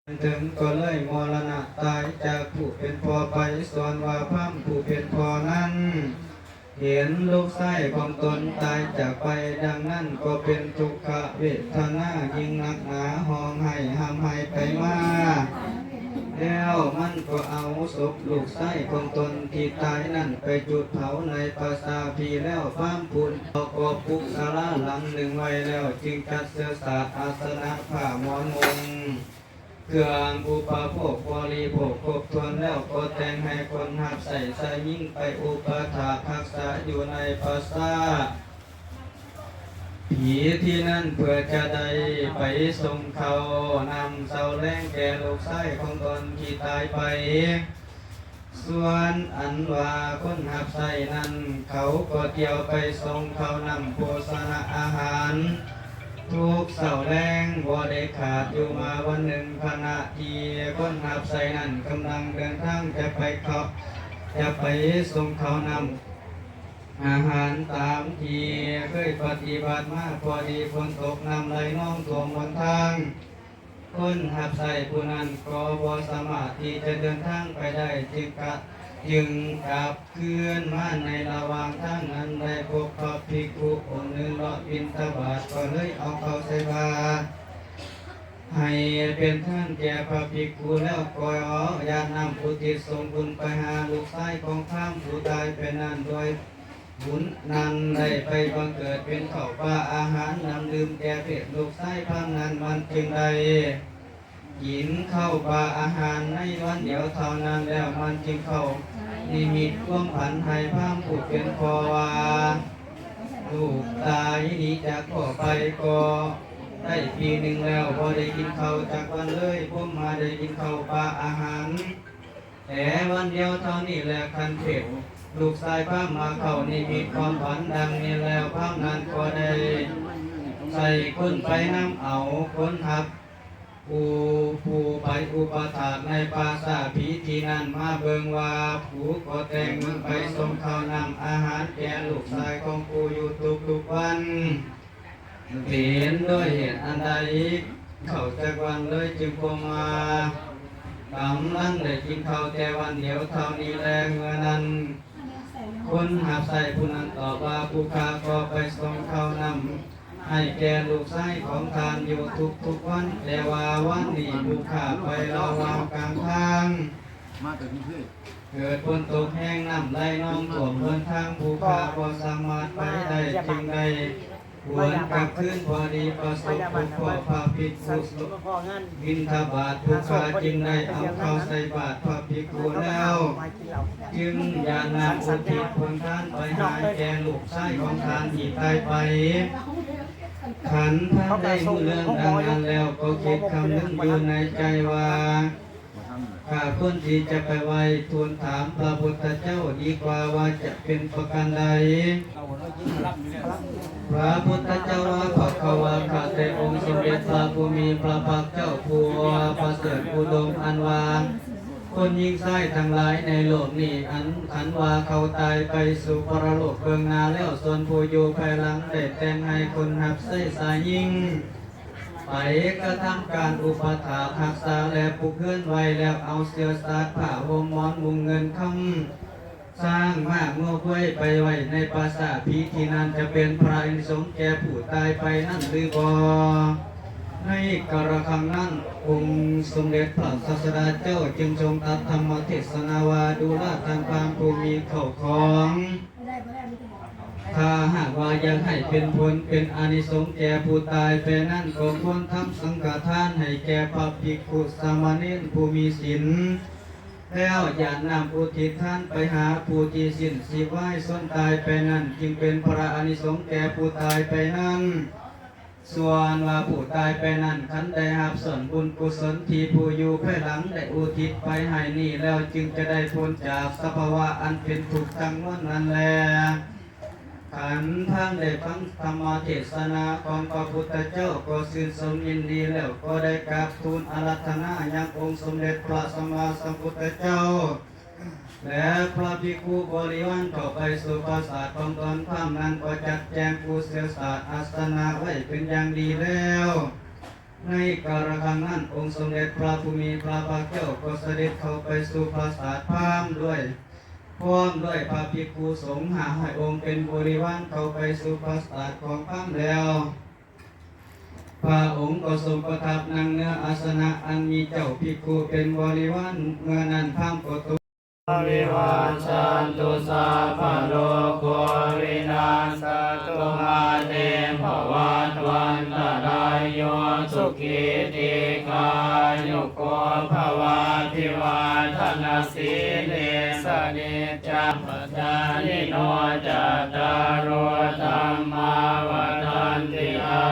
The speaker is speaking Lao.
ເຖິງກໍເລີຍມໍລະນະຕາຍຈາກຜູ້ເປັນພໍ່ໄປ. ສ່ວນວ່າພາມຜູ້ເປັນພໍ່ນັ້ນ ເຫັນລູກຊາຍຂອງຕົນຕາຍຈາກໄປ, ດັ່ງນັ້ນກໍເປັນທຸກຂະເວທະນາຍິ່ງໜັກໜາ, ຮ້ອງໄຫ້ຮ່ຳໄຫ້ໄປມາ. ແລ້ວມັນກໍເອົາສົບລູກຊາຍຂອງຕົນທີ່ຕາຍນັ້ນໄປຈຸດເຜົາໃນປ່າຊ້າຜີແລ້ວ, ພາມຜູ້ນັ້ນກໍປຸກສາລາຫຼັງໜຶ່ງໄວ້ແລ້ວ, ຈຶ່ງຈັດເສື້ອສາດອາສະນະຜ້າໝອນມຸງ ເຄື່ອງອຸປະໂພກບໍລິໂພກຄົບຖ້ວນແລ້ວ ກໍແຕ່ງໃຫ້ຄົນຮັບໃຊ້ຊາຍຍິງໄປອຸປະຖາກຮັກສາຢູ່ໃນປ່າຊ້າຜີທີ່ນັ້ນ ເພື່ອຈະໄດ້ໄປສົ່ງເຂົ້ານ້ຳເຊົ້າແລງແກ່ລູກຊາຍຂອງຕົນທີ່ຕາຍໄປ. ສ່ວນອັນວ່າຄົນຮັບໃຊ້ນັ້ນ ເຂົາກໍທ່ຽວໄປສົ່ງເຂົ້ານ້ຳໂພຊະນະອາຫານທຸກເຊົ້າແລງບໍ່ໄດ້ຂາດ. ຢູ່ມາວັນໜຶ່ງ ຂະນະທີ່ຄົນຮັບໃຊ້ນັ້ນກຳລັງເດີນທາງຈະໄປເຂົ້າ ຈະໄປສົ່ງເຂົ້ານ້ຳອາຫານຕາມທີ່ເຄີຍປະຕິບັດມາ, ພໍດີຝົນຕົກ ນ້ຳໄຫຼນອງຖ້ວມຫົນທາງ. ຄົນຮັບໃຊ້ຜູ້ນັ້ນກໍບໍ່ສາມາດທີ່ຈະເດີນທາງໄປໄດ້, ຈຶ່ງກະ ຈຶ່ງກັບຄືນມາໃນລະຫວ່າງທາງນັ້ນ ໄດ້ພົບພະພິກຂຸອົງໜຶ່ງເລາະບິນທະບາດ, ກໍເລີຍເອົາເຂົ້າໃສ່ບາດໃຫ້ເປັນທານແກ່ພະພິກຂຸແລ້ວ, ກໍຢາດນ້ຳອຸທິດສົ່ງບຸນໄປຫາລູກຊາຍຂອງພາມຜູ້ຕາຍໄປນັ້ນ ດ້ວຍ ບຸນນັ້ນໄດ້ໄປບັງເກີດເປັນເຂົ້າປາອາຫານນ້ຳດື່ມແກ່ເພດລູກຊາຍພາມນັ້ນ, ມັນຈຶ່ງໄດ້ກິນເຂົ້າປາອາຫານໃນວັນດຽວເທົ່ານັ້ນແລ້ວ, ມັນຈຶ່ງເຂົ້ານິມິດຄວາມຝັນໃຫ້ພາມຜູ້ເປັນພໍ່ວ່າ ລູກຕາຍໜີຈາກພໍ່ໄປກໍໄດ້ປີໜຶ່ງແລ້ວ, ບໍ່ໄດ້ກິນເຂົ້າຈັກວັນເລີຍ, ຜົມມາໄດ້ກິນເຂົ້າປາອາຫານ ແຕ່ວັນດຽວເທົ່ານີ້ແຫຼະ. ຄັນເພດລູກຊາຍພາມມາເຂົ້ານິມິດຄວາມຝັນດັ່ງນີ້ແລ້ວ, ພາມນັ້ນກໍໄດ້ໃສ່ຄົນໄປນຳເອົາຄົນຮັບຜູ້ ຜູ້ໄປອຸປະຖາກໃນປ່າຊ້າຜີທີ່ນັ້ນມາເບິ່ງວ່າ ຜູ້ກໍແຕ່ງໄປສົ່ງເຂົ້ານ້ຳອາຫານແກ່ລູກຊາຍຂອງຜູ້ຢູ່ທຸກໆວັນ. ເປັນດ້ວຍເຫດອັນໃດ ເຂົ້າຈັກວັນເລີຍຈຶ່ງບໍ່ມາ, ກຳລັງໄດ້ກິນເຂົ້າແຕ່ວັນດຽວເທົ່ານີ້ແລ. ເມື່ອນັ້ນຄົນຮັບໃຊ້ຜູ້ນັ້ນຕອບວ່າ ຜູ້ຂ້າກໍໄປສົ່ງເຂົ້ານ້ຳໃຫ້ແກ່ລູກຊາຍຂອງທ່ານຢູ່ທຸກໆວັນ, ແຕ່ວ່າວັນນີ້ຜູ້ຂ້າໄປລະຫວ່າງກາງທາງ ມາແຕ່ກຸງເທບ ເກີດຝົນຕົກແຮງ, ນ້ຳໄຫຼນອງຖ້ວມເດີນທາງ, ຜູ້ຂ້າບໍ່ສາມາດໄປໄດ້, ຈຶ່ງໄດ້ຫວນກັບຄືນ. ພໍດີປະສົບພົບພໍ້ພະພິກຂຸບິນທະບາດ, ຜູ້ຂ້າຈຶ່ງໄດ້ເອົາເຂົ້າໃສ່ບາດພະພິກຂຸແລ້ວ, ຈຶ່ງຢາດນ້ຳອຸທິດຜົນທານໄປຫາແກ່ລູກຊາຍຂອງທ່ານທີ່ຕາຍໄປ. ຄັນພາມໄດ້ຮູ້ເລື່ອງດັ່ງນັ້ນແລ້ວ, ກໍຄິດຄຳນຶງຢູ່ໃນໃຈວ່າ ຂ້າຄວນທີ່ຈະໄປໄຫວ້ທູນຖາມພະພຸດທະເຈົ້າດີກວ່າວ່າຈະເປັນປະການໃດ. ພະພຸດທະເຈົ້າວ່າ ພະຄະວາ ຂ້າແຕ່ອົງສົມເດັດພະຜູ້ມີພະພາກເຈົ້າຜູ້ປະເສີດອຸດົມ ອັນວ່າ ຄົນຍິງຊາຍທັງຫຼາຍໃນໂລກນີ້ ອັນ ອັນວ່າເຂົາຕາຍໄປສູ່ປະລະໂລກເບື້ອງໜ້າແລ້ວ, ສ່ວນຜູ້ຢູ່ພາຍຫຼັງໄດ້ແຕ່ງໃຫ້ຄົນຮັບໃຊ້ຊາຍຍິງ ໄປກະທຳການອຸປະຖາກຮັກສາ ແລະ ປຸກເຮືອນໄວ້ແລ້ວ ເອົາເສື້ອສາດ ຜ້າຫົ່ມ ໝອນມຸງ ເງິນຄຳ ຊ້າງ ມ້າ ງົວ ຄວາຍ ໄປໄວ້ໃນປ່າຊ້າຜີທີ່ນັ້ນ ຈະເປັນພະອານິສົງແກ່ຜູ້ຕາຍໄປນັ້ນຫຼືບໍ່? ໃນກາລະຄັ້ງນັ້ນ ອົງສົມເດັດພະສາສະດາເຈົ້າຈຶ່ງຊົງຕັດທຳມະເທດສະນາວ່າ ດູລາທ່ານພາມຜູ້ມີເຂົ້າຂອງ ຖ້າຫາກວ່າຢາກໃຫ້ເປັນຜົນເປັນອານິສົງແກ່ຜູ້ຕາຍໄປນັ້ນ ກໍຄວນທຳສັງຄະທານໃຫ້ແກ່ພະພິກຂຸສາມະເນນຜູ້ມີສິນ ແລ້ວຢາດນ້ຳອຸທິດທານໄປຫາຜູ້ທີ່ສິ້ນຊີບວາຍຊົນຕາຍໄປນັ້ນ ຈຶ່ງເປັນພະອານິສົງແກ່ຜູ້ຕາຍໄປນັ້ນ. ສ່ວນວ່າຜູ້ຕາຍໄປນັ້ນ ຄັນໄດ້ຮັບສ່ວນບຸນກຸສົນທີ່ຜູ້ຢູ່ພາຍຫຼັງໄດ້ອຸທິດໄປໃຫ້ນີ້ແລ້ວ ຈຶ່ງຈະໄດ້ພົ້ນຈາກສະພາວະອັນເປັນທຸກທັງມວນນັ້ນແລ. ຄັນທ່ານໄດ້ຟັງທຳມະເທດສະນາຂອງພະພຸດທະເຈົ້າ ກໍຊື່ນຊົມຍິນດີແລ້ວ ກໍໄດ້ກາບທູນອາລາທະນາຍັງອົງສົມເດັດພະສຳມາສຳພຸດທະເຈົ້າ ແລະ ພະພິກຂຸບໍລິວານເຂົ້າໄປສູ່ປາສາດຂອງຕົນ. ພາມນັ້ນກໍຈັດແຈງຜູ້ເສື້ອສາດອາສະນະໄວ້ເປັນຢ່າງດີແລ້ວ. ໃນກາລະຄັ້ງນັ້ນ ອົງສົມເດັດພະຜູ້ມີພະພາກເຈົ້າກໍສະເດັດເຂົ້າໄປສູ່ປາສາດພາມດ້ວຍ ພ້ອມດ້ວຍພະພິກຂຸສົງຫ້າຮ້ອຍອົງເປັນບໍລິວານເຂົ້າໄປສູ່ປາສາດຂອງພາມແລ້ວ ພະອົງກໍຊົງປະທັບນັ່ງເໜືອອາສະນະອັນມີເຈົ້າພິກຂຸເປັນບໍລິວານ ເມື່ອນັ້ນພາມກໍຕົກ ວິວັດຊັນຕຸ ສັບພະໂລໂກວິນັດສັນຕຸ ມາເຕພະວັດວັນຕະລາຍໂຍ ສຸຂີ ດີຄາຍຸໂກ ພະວາ ອະພິວາທະນະສີລິສະນິດຈັງ ປັດຖາຍິໂນ ຈັດຕາໂລ ທຳມາ ວັດທັນຕິ ອາ